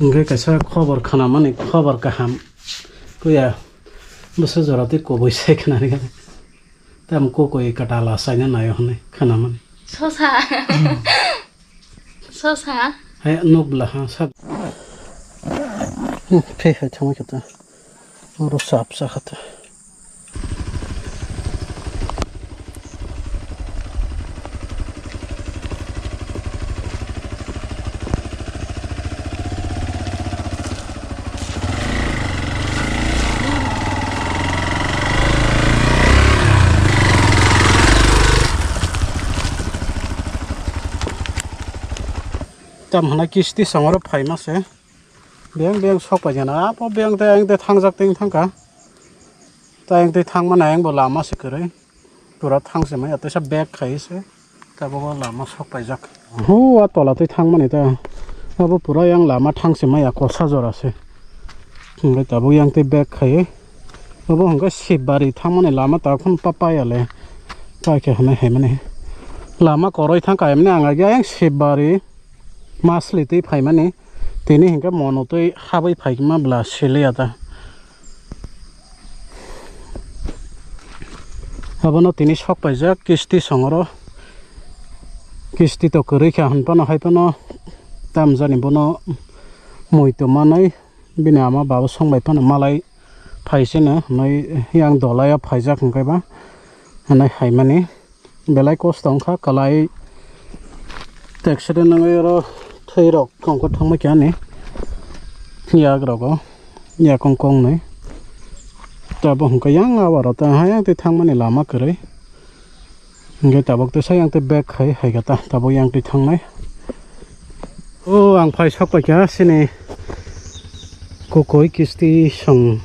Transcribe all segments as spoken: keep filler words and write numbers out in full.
Hingke kaisa khobor khanamani, khobor kaham. Kuya bwsa jora tei kubui sai khnarikha. Tam kukui kwtal achaina naio hwnwi khanamani. Sosa. Sosa. Hai nukla ha sak. Phe hai thangwi kha ta. Oro sap sa kha ta. Tam hwnai kisti songoro phaima se. Beng beng sok pai jana. Abo beng te ayang te thangjak teng thangka. Ta ayang te thangmani ayang bo lama se kwrwi. Pura thangse maya teisa bag khai se. Tabuk o lama sok paijak. Hu a tola twi thangmani ta. Abo pura yang lama thangse maya kosa jora se. Hingke tabuk yang twi bag khai. Abo hingke Sibari thangmani lama ta phun pa paya le. Pa khe hwnwi hai mani. Lama koroi thang kai mani ang agi ayang Sibari. Masli twi phaimani, tini hinkhe mono twi habwi phaima bwla siliya ta. Abono tini sok paijak kisti songoro, kisti to kwrwi kha hwnphano haiphano tamjani bono muitu manwi bini ama baba songbai phano malai phaisino hwnwi yang dolai o phaijak hwnkhe ba hwnwi haimani. Belai kosto wngkha kwlai accident wngwi oro thwi rok tongkha thangma khe ani yak rogo yakung kongnwi tabuk hwnkhe yang abaro tei hayang twi thangmani lama kwrwi hwnkhe tabuk tei sayang tei bag khai haikha ta tabuk yang twi thangnai. O ang phai sok paikha sini kukui kisti song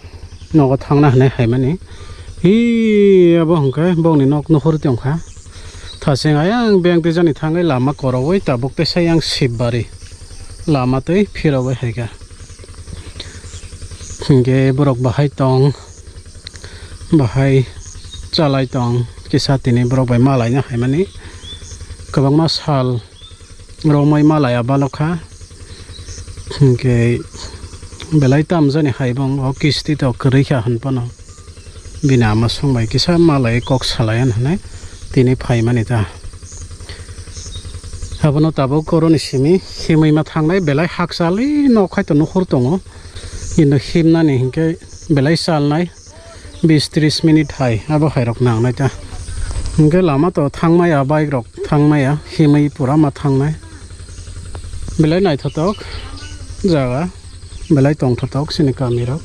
nogo thangna hinwi haimani. Hi abo hwnkhe bongni nok nuhur tongkha. Thasing ayang beng twijani thangwi lama korogwi tabuk tei sayang Sibari lama tei phirogwi haikha. Hinkhe borok bahai tong, bahai chalai tong, kisa tini borok bai malaina haimani. Kwbangma sal romwi malaya balokha hinkhe belai tamjani hai bong o kisti to kwrwi kha hwn phano bini ama song bai kisa malai kok salai hwnwi tini phaimani ta abono tabuk koroni simi himwi ma thangnai belai hakchali nok hai to nuhur tongo ino himnani hinkhe belai chalnai. Bis tris minute hai abo hai rok nangnai ta. Hingke lama to thangmaya bike rok thangmaya himwi pura ma thangnai. Belai naithotok jaga belai tongthotok chini kami rok.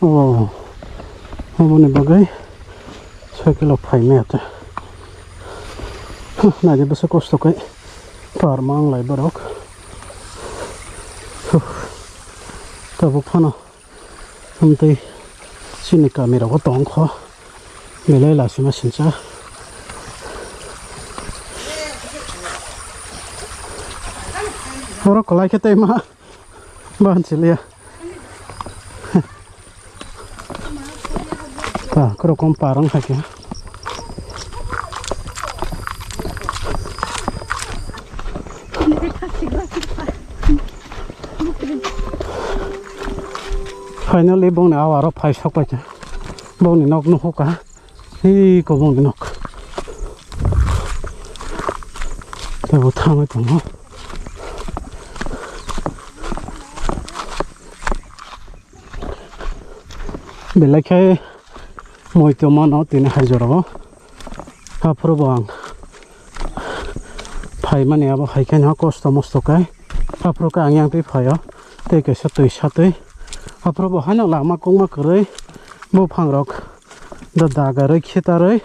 Oh, aboni bagwi cycle o phaimaya ta. Naidi bwsa kosto khe par manglai borok. Tabuk phano amtwi chini kami rogo tongkho belai lasima sincha. Oro kwlai khe tei ma banchiliya. Ta, korokom parang hai khe. Finally, bongni awaro phai sok pai kha. Bongni nok nuhukha. Hi ko bongni nok. Tebo thangwi tongo. Belai khe moi tongmano tini hai jorao. Aphuru bo ang phaimani abo hai khe no kosto mosto khe. Aphuru khe ang yang twi phaio. Tei kaisa twi satwi. Aphuru bo haino lama kongma kwrwi buphang rok da dagarwi khitarwi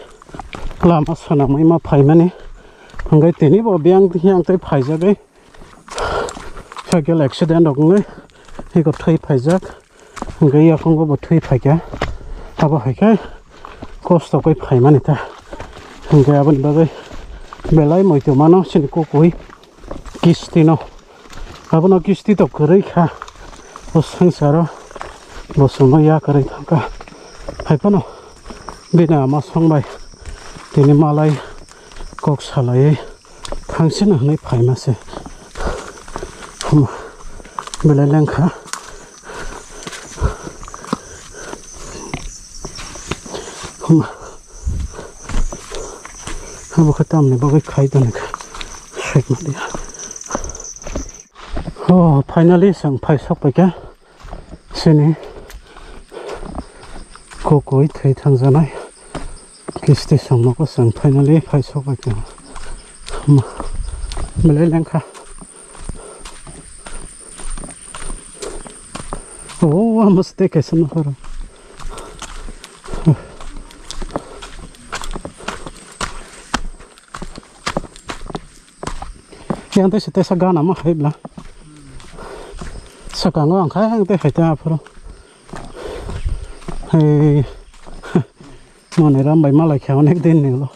lama swnamwi ma phaimani. Hwnkhe tini bo biyang yang twi phaijagwi. Cycle accident rok wngwi eko thwi phaijak, hwnkhe yakungo bo thwi phaikha, abo hai khe kosto khe phaimani ta, hwnkhe aboni bagwi belai muitu mano chini kukui kisti no, abono kisti to kwrwi kha, o swngcharo bo chwngno ya kwrwi thangkha, hai phano bini ama songbai tini malai kok salaiwi. Thangsino hwnwi phaima se. Hum. Belai lengkha. Hum. Abo khe tamni bagwi khai tongkha. Sek ma dia. Oh, finally, chwng phai sok pai kha. Sini kukui thwi thangjanai kisti songnogo chwng finally phai sok pai kha. Ma, belai lengkha. Oh, amo se tei kaisa nokha rw. Yang tei se teisa gana ma hai bla. Sakango ang khai ang tei hai tei aphuru. Hey. Mone ram bai malai khe onek din ni lo.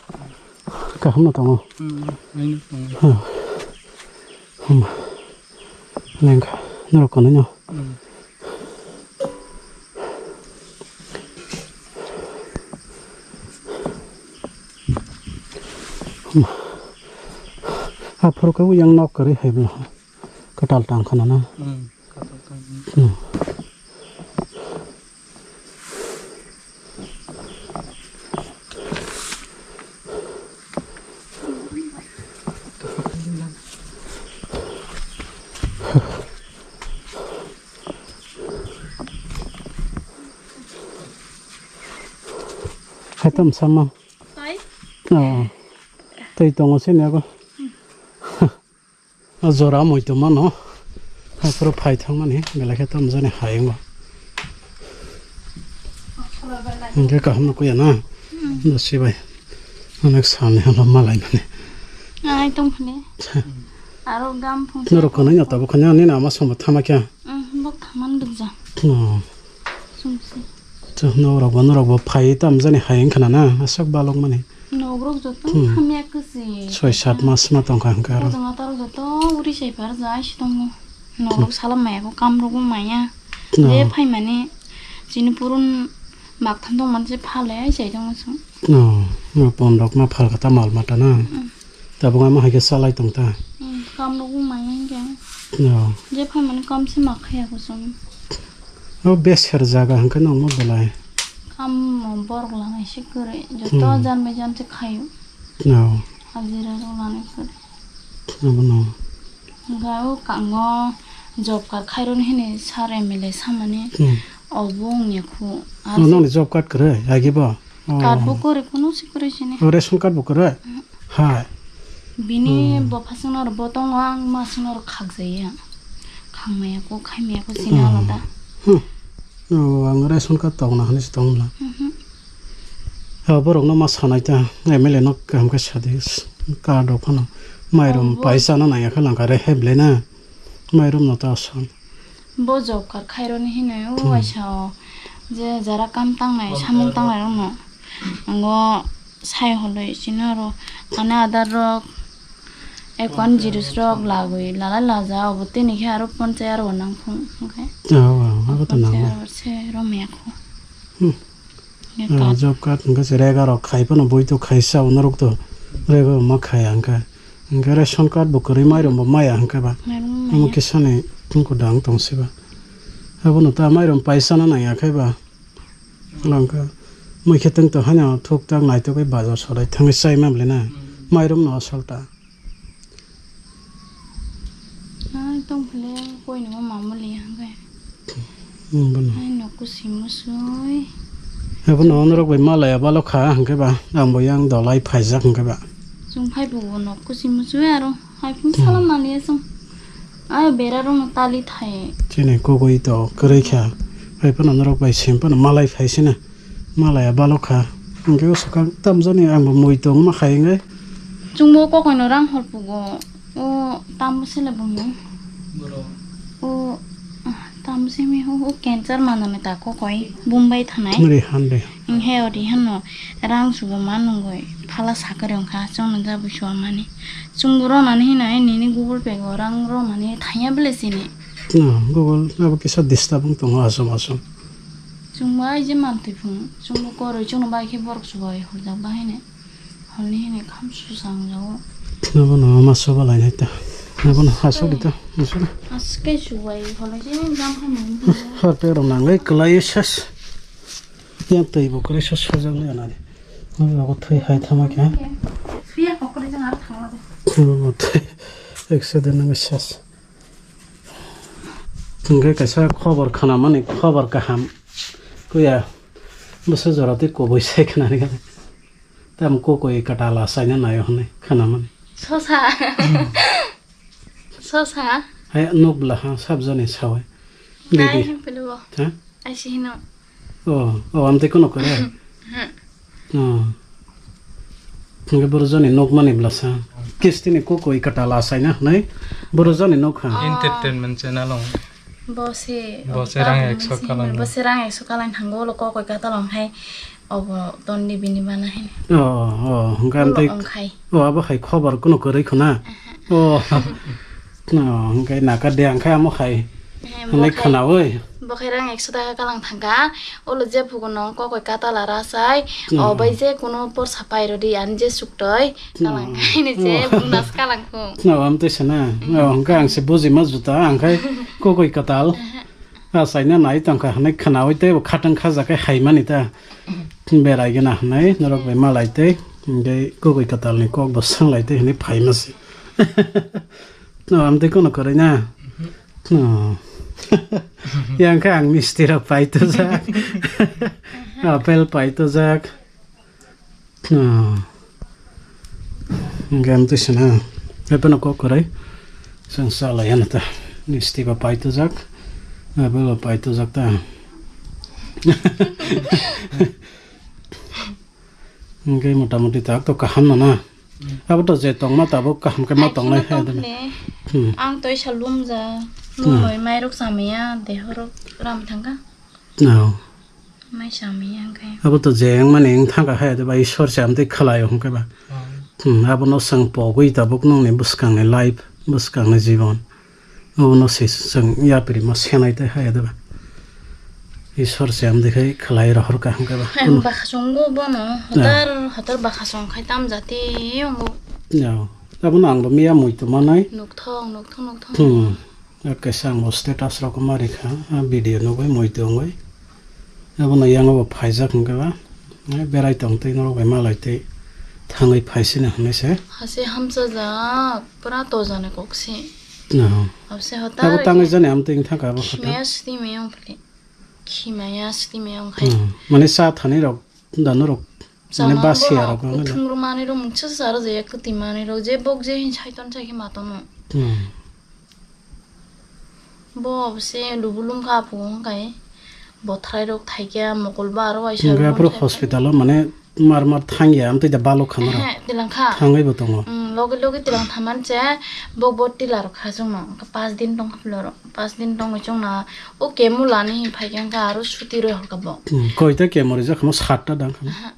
Kaham no tongo. Hmm, aino tongo. Hmm. Hmm. Lengkha, norok kono no. Hmm. Aphuru khe yang nok kwrwi hai bla. Kwtal tang khana na. Hmm, kwtal tang. Hmm. Hai tam sama. Hai. Oh. Tei tongo sini ako. O jora muitu mano. Aphuru phai thangmani belai khe tamjani hayungo. Hingke kaham no kuya na. Hmm. Dasi bai. Onek salni halo malai mani. Ai tong phani. Aro gam phung. Norok kono nya tabuk khanya ni nama sombo thama kya. Hmm, bok thaman dukja. Oh. Sungsi. To, norok bo, norok bo phai tamjani hai wngkha na, na, aswk balok mani. Nogrok joto Hmm. hamya kwchwi. Soi sat mas ma tongkha hwnkhe aro. Bojong atarok joto uri sai par jai si tongo. Nogrok Hmm. salam maya ko kam rok maya. No. Je phaimani chini purun mak tham tong man je phale ai sai tongo chwng. No, no pon rok ma phal kha ta mal mata na. Hmm. Tabuk ama hai khe salai tong ta. Hmm, kam rok wng manya hinkhe. No. Je phaimani kam se ma khaya ko chwng. O beser jaga hinkhe nongno belai. Kam borok lanai se kwrwi. Joto Hmm. jan bai jan se khaio. No. Hajira rok lanai kwrwi. Abono. Hinkhe o kango job card khaironi hini sir M L A samani. Hmm. Obo wngya khu. O nongni job card kwrwi, agi bo? Oh. Card bo kwrwi, kunu se kwrwi sini. O ration card bo kwrwi? Mhm. Hai. Bini Hmm. bopha songno oro bo tongo, ang ma songno oro khakjaya. Khangmaya ko, khaimaya ko sini Hmm. alada. Hmm. Oh, ang ration card tongna hwnwi se tongmla. Mhm. Ha, borokno ma sanai ta, M L A no kaham khe sadi, card rok phano. Mairum Oh, bo- paisa no nangya khe langkha re heble na. Mairum no ta san. Bo job card khaironi hinwi o Hmm. waisa o je jara kam tangnai, samung tangnai rokno. Ango sai holoi chini oro ani adar rok, account xerox rok lagwi lalai laja, obo tini khe aro ponchai aro nang phung hwnkhe. Oh, oh, abo to ponchai nango. Aro se romya kho. Hmm. Ye Ah, card. Job card hwnkhe se rega rok khai phano boi to khai sa, norok to rega ma khaya hwnkhe. Hwnkhe ration card bo kwrwi mairum bo maya hwnkhe ba. Mairum Omo maya. Kisa ni tungku dang tong se ba. Abono ta mairum paisa no nangya khe ba. Hwnkhe mui khe tong to haino thuk tak naitok bai bazar solai thangwi chai ma bwle na. Hmm. Mairum no asal ta. Ai, tong phele koi no ma muli hangke. Hmm, bono. Ai, no kusi musui. Abono onorok bai malaya balo kha hangke ba. Ang bo yang dolai phaijak hangke ba. Chung phai bo no kusi musui aro. Hai phung Hmm. salam maliya chung. Ai, bera rok no tali thai. Chini kogoi to kwrwi kha. Hai phano norok bai sim phano malai phai sina. Malaya balok kha. Hwnkhe o swkang tamjani ang bo mui tong ma khai wngnai. Chwngbo kokoi no rang hor pugo. O tambo sele bumung. Borok. O, ah, tambo simi o, o cancer manani ta kokoi. Bumbai thanai. Ri han de. Hwnkhe o ri hano rang subo ma nungoi. Phala sakari wngkha chwngno jabwi suwa mani. Chwngbo ronani hinai nini Google Pay go rang romani thangya bele sini. No, Google abo kisa disturb wng tongo aswk aswk. Chwngbo ai je mantwi phung, chwngbo koroi chwngno bai khe borok chubai hurjak bahai ne. Hwnwi hwnwi kham susang jago. Abono ma soba lainai ta. Abono hasuk di ta. Hasuk. Aske suwai, holo je jam khamani. Har te rong nang lai kwlai ses. Yang tei bo kwlai ses sajak le anani. Abono thwi hai thama khe. Phiya kokore jang ar thangla de. Abono thwi. Ek se de nang ses. Hingke kaisa khobor khanamani, khobor kaham. Kuya, bwsa jora tei kubui sai khnani khe. Tam kokoi kwtal achaina naio hwnwi khanamani. Sosa. Hmm. Sosa. Hai nukbla ha sabjani sawi. Nai Bibi. Hin pilibo. Ha? Aisi hino. Oh, oh, amtwi kono kore. Hmm. Oh. Hingke borok jani nukmani blasa. Kistini kokoi kwtal achaina hwnwi borok jani nukha. Oh. Entertainment channel o. Bo se, Bo oh, se rang tabuk ekso si kalang hwnwi, bo se rang ekso kalang thango, ulo kokoi kwtal ongkhai. Obo tonni bini bana hini. Oh, oh, hingke ulo amtwi ongkhai. Oh, abo hai khobor kono kwrwi khuna. Aha. Oh. No, hingke naka de angkhe amo khai. Eh, hwnwi bo khai, khwnawi. Bo khai rang ekso taka kalang thangkha. Ulo je phukuno kokoi kwtal ara sai. No. O bai je kuno porsa pairodi ani je suktoi. No. Kalang khai ni je. No. Bungnas kalang khu. No, am twi sana. Mm. No, hingke ang se buji ma juta, ang khai kokoi kwtal. Aha. Achaina nai tongkha hwnwi khwnawi tei bo khatang khajakhe haimani ta. Berai gana hwnwi norok bai malai tei. Hingke kokoi kwtalni kok bo swnglai tei hwnwi phaima se. No, amtwi kono kwrwi na? Mhm. No. Yang khe ang misti rok pai tujak. Apple pai tujak. No. Hingke amtwi sana. Epono kok kwrwi. Chwng chalai ano ta. Misti bo pai tujak. Apple bo pai tujak ta. Hingke motamoti tak to kaham no na. Hmm. Abo to je tongma tabuk kaham khe ma tongnai hai de. Hmm. Ang to isa lumja. Hmm. Mui mairok chamaya dehorok ram thangkha. No. Mai chamaya hingke. Abo to je wngmani wng thangkha hai de ba Ishwar se amtwi khlai o hingke ba. Hmm. Hmm, abono chwng pogwi tabuk nongni bwskangni life, bwskangni jibon. Obono se chwng yapri ma senai tei haya de ba. Ishwar se amtwi khai khlai rohor kaham khe ba. Hai kunu bakha chongo bono. Ah. Hotar, hotar bakha chong khai tam jati ongo. Ya. Abono ang bo miya mui tongma nai. Nukthong, nukthong, nukthong. Hmm. Kaisa ang bo status rok ma rikha. Ah, video nugwi mui tongwi. Abono yang bo phaijak hingke ba. Eh, berai tong tei norok bai malai tei thangwi phaisina hinwi se. Hase hamchajak, pura tojani kok se. No. Abse hotar abo tangwi jani amtwi wngkha abo hotar. Khimaya swtwi maya wngphili. Khimaya swtwi maya wngkhai. Hmm. Mane cha thani rok, da norok. Mane basiya rok wngkha. Kuthung rok manwi rok mungsa saro je kwtwi manwi rok je bok je hin saiton sai khe ma tono. Hmm. Bo se lubulung kha phugo hwnkhe bothrai rok thaikya mokol bo aro waisa. Hwnkhe aphuru hospital o mane mar mar thangya amtwi da balok kha norok. Ehe, tilang kha. Thangwi bo tongo. Mm, logi logi tilang thaman se bo bo tila rok kha chwngno. Hwnkhe pas din tong kha pilo rok. Pas din tongwi chwngno o chemo lani hin phaikha hwnkhe aro suti rwi hwnkha bo. Mm, koita chemo rijak khamo satta dang khamo. Aha.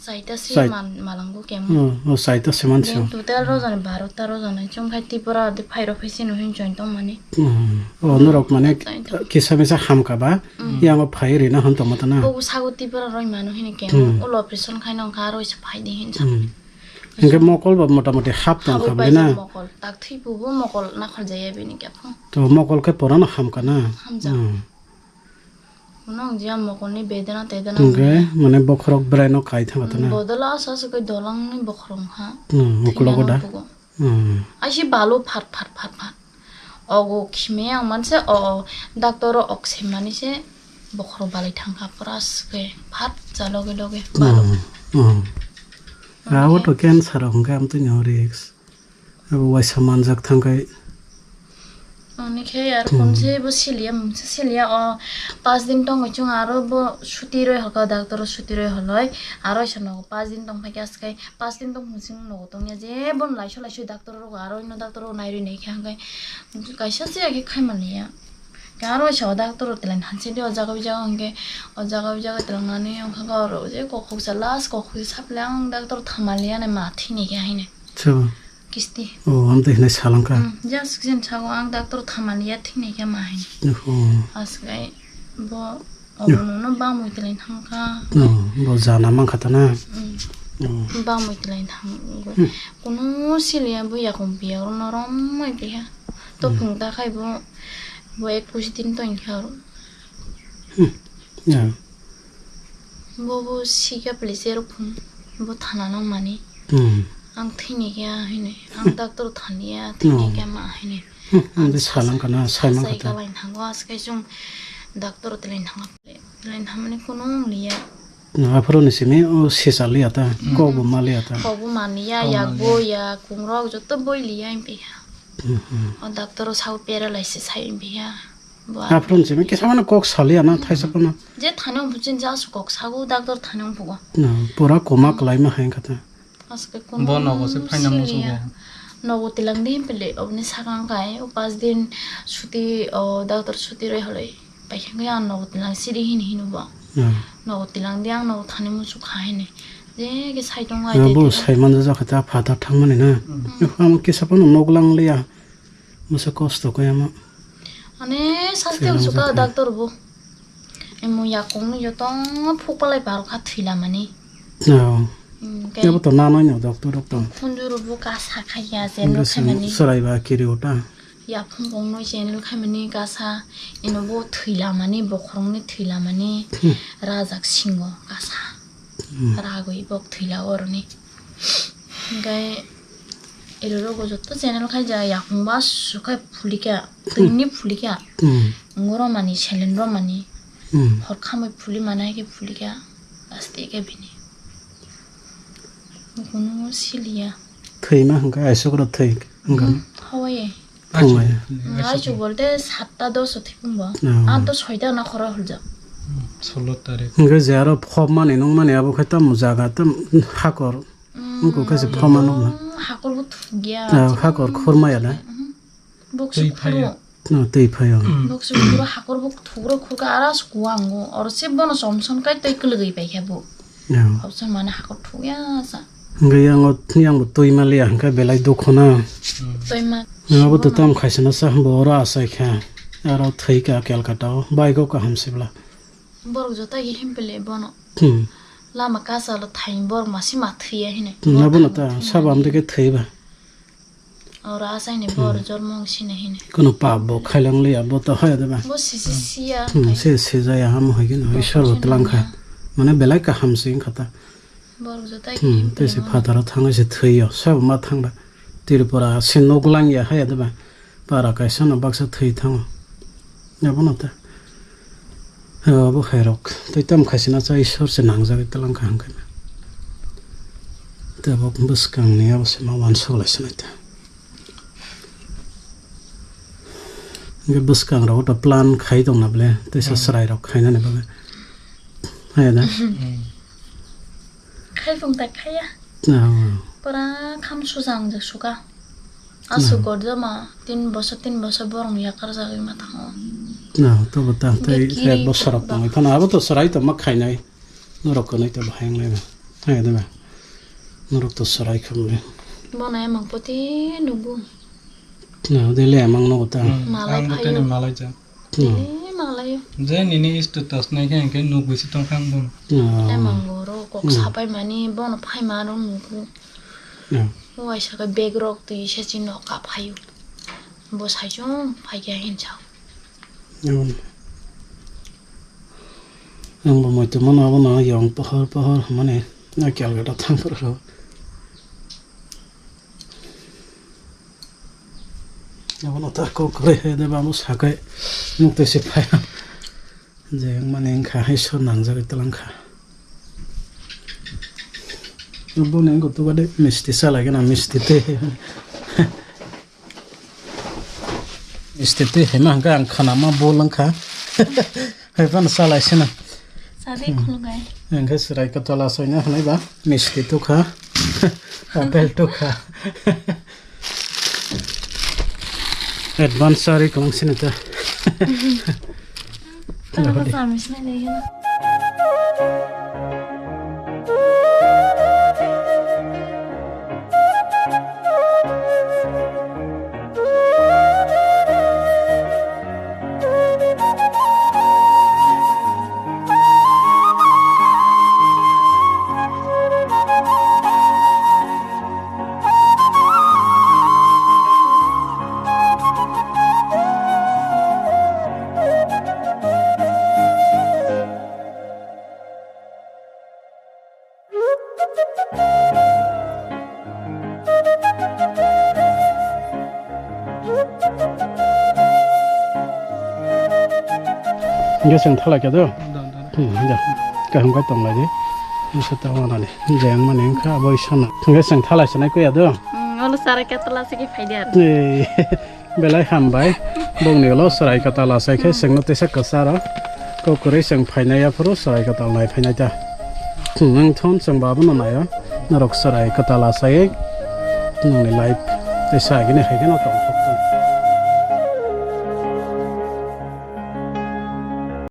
Chaita se Chai- man-, malango kemo. Oh, oh, chaita se mansi. Din total rojani baro ta rojani chwng khai Tripura de phairo phaisino hin join tongmani. Hmm. Oh, norok mane Chaita. Kisa misa hamka ba, Hmm. Yango phai rina hon tongma tana. Bogo sago Tripura roi mano hini kemo. Hmm. Ulo operation khai nong kha roi sa phai di hin sa. Hmm. Hingke mokol ba motamoti hap tong kha bai na. Mokol, tak thwi pubo mokol nakhol jaya bini khe pho. To mokol khe porano hamka na. Hamjak. Hmm. Bono wng jia mokolni bedena tedena. Hingke mane bokhorok bwraino kai thangkha tana. Bodol asa se kai dolongni bokhorok wngkha. Hmm, uklogo da. Thwinani bugo. Hmm. Aisi balu phat phat phat phat. Ogo khime ang manse o doctor o ok semani se bokhorok balai thangkha pura se kai phat ja loge loge balu. Hmm, hmm. Abo to cancer hingke amtwino risk. Abo waisa manjak thangkhai. Ani khe ar Hmm. Konse bo siliya, mungsa siliya o pas din tongwi chwng aro bo suti roi hwlkha, doctor o suti roi hwlwi aro isa nogo pas din tong phaikhe aswk kai pas din tong phung chwng nogo tongya je bo laiso laiso doctor rok aro ino doctor rok nairwi naikhe hwnkhe kaisa se khe khaimaliya. Khe aro isa o doctor rok twlang hanse di o jaga o jaga hwnkhe o jaga o jaga twlang nani wngkha oro je kokhoksa last kokhoksa saple ang doctor thamaliya nai ma thini khe haino. Kisti. Oh, amtwi hinwi salangkha. Hmm, just khe sago ang doctor thamani ya thini khe ma hai. Oh. Aswk ai bo obono no bamwi twlai thangkha. Oh, bo jana mankha tana. Hmm. Hmm. Bangwi twlai thang. Hmm. Kunu siliya bo yakung biya oro norom mai biya. To Hmm. Phung ta khai bo, bo ekush din to inkha oro. Hmm. Yeah. Bo, bo sika pili se oro phung. Bo thana nang mani. Hmm. Ang thini kya hini. Ang doctor thani ya, thini Hmm. Kya ma hini. Hmm. Ang Ang de sa-, salang kana, sa-, saimang sai kata. Ka lain thango, askai chung doctor te lain thanga. Lain thamani kunu wng liya. Aphuru ni simi o sisa liya ta, Hmm. Kok bo ma liya ta. Kok bo ma liya, Kok yak ma bo liya. Ya, kung rok joto boi liya impiya. Hmm, hmm. O doctor o sao paralysis sai impiya. Bo Aphuru ni simi kisa mano kok sa liya na, Hmm. Thaisa kono. Je thani wng phuchin ja su kok sago doctor thani wng phugo. Na, pura koma kwlai ma hai kata. Aske Bo nogo se kunu phaina siliya. Musugo. Nogo tilang di himpele obni sakang kai o pas din suti o doctor suti roi holoi. Paikhe ang nogo tilang siri hini hini bo. Hmm. Nogo tilang di ang nogo thani musuk kha hini. Je ke sai tong ai Ya de bo tilang. Sai man ja kha ta pha ta thang mani na. Hmm. Amo kisa phano nog lang liya. Masa kosto kaya ma. Ane saste Sailang usuka jakha. Doctor bo. Emo yakung no yotong phuk palai paro kha thwila mani. Oh. Hmm, Ya bo to na noi no doctor rok to. Khunjuru bo kasa khaya je English no khaimani. Serai ba kiri ota. Ya phung bong no channel khaimani kasa ino bo thwila mani bokhorong ni thwila mani Hmm. Rajak singo kasa. Hmm. Ragwi bok thwila oroni. Hingke ero rogo joto channel khai ja yakung ba sukhai phulika, twini phulika. Hmm. Ngo romani, selen romani. Hmm. Hor khamwi phuli mana hai khe phulika. Aste khe bini. Kunu siliya. Thwima hingke aisuk ro thwi hingke. Hmm, hawaye. Phungai. Achu bolte satta dos o thipung bo. Oh. Ang to soita na khoro hulja. Hmm, solo tarik. Hingke je aro phop mani nung mani abo khe tamo jaga tam hakor. Hmm, wngkuk khe se phop mano na. Hakor bo thugya. Ah, hakor khurmaya na. Mhm. Bok Twi su phaiya. Khuro. No, twi phaio. Hmm. Bok su khuro hakor bo thugro khurka aras kuango. Oro se bono chomson kai twi kwlwgwi pai khe bo. Ya. Hobson mane hakor thugya sa. Hingke yang o, yang bo twi maliya hingke belai dukhu na. Twi ma. Yang bo to tam khaisana sa bo oro asai kha. Aro thwi ka Calcutta o. Bai go kaham sibla. Borok joto ye himpele bono. Hmm. Lama kasa lo thain borok masi ma thwiya hine. Hmm, abo no ta sabo amde ke thwi ba. Oro achaini bor jormo wng sini hini. Kono pap bo khailang liya, bo to haya de ba. Bo sisi siya. Hmm, se sijaya ham hoi gino, Ishwar bo tlang kha. Mane belai kaham se wng kha ta. Borok joto Hmm, te se phataro thangwi se thwiyo, sabo ma thang ba. Tripura se nok lang ya haya de ba. Para kaisa no baksa thwi thango. Abono ta. Abo khairok. Tei tamo khaisina cha Ishwar se nangjagwi twlang kha hwnkhe. Tei abo bwskangni abo se ma uansuk lai sinai ta. Hwnkhe bwskang rok to plan khai tongna ble. Tei sa Hmm. Chwrai rok khainani bagwi. Haya da? Hmm. Khai phung ta khaya. Ah. Pura kham sujang je suka. Aswk gorjama tin bosor, tin bosor borok ni yakar jagwi ma thango. Na, to bo ta tei kiri ek bosor rok tongwi phano abo to chwrai to ma khainai. Norok kwnwi to bahai wngnai ba. Hai da ba. Norok to chwrai khumle. Bono emang poti nugo. Na, de le emang nugo ta. Hmm, malai ang bo phaio. Tini malai ja. Hmm. Tini malai. Je nini status nai khe hwnkhe nugwi se tong kha ang bono. Na. Emang boro kok Hmm. sapai mani bono phai ma rok nugo. Hmm. Waisa khe bag rok twi se chini noka phaio. Bo saichung phaikya hinsa. Hmm. Ang bo moito mano abono yong pohor pohor hwnmani na Calcutta thang phuru rw. Abono ta kok kwrwi hai de bamo sakai nuk twi se phai. Je wngmani wngkha hai sor nangjagwi twlang kha. Boni wngkha tuba de misti salai gana misti tei. Misti twi hai ma hwnkha ang khana ma bol wngkha. Hai phano salai sina. Sadi khulungai. Hwnkhe chwrai kwtal achaina hwnwi ba misti tukha. Apple tukha. Advance sari kwbang sini ta. Tamo ka sami sinai lagi na. Hingke chwng thalai kha do? Don, don. Hmm, ja. Kaham khe tong lai di. Nisa ta wana ni. Jeng mani wngkha abo isana. Hingke chwng thalai sanai kuya do? Hmm, olo sarai khe tala se khe phai di ar. Ei, belai hambai. Bongni ulo sarai kwtal asai khe chwngno tesa kwcharo. Kokrwi chwng phainai aphuru sarai kwtal nai phainai ta. Hmm, wng thon chwng babono naio. Norok sarai kwtal asai. Nongni life tesa agini hai kheno tong.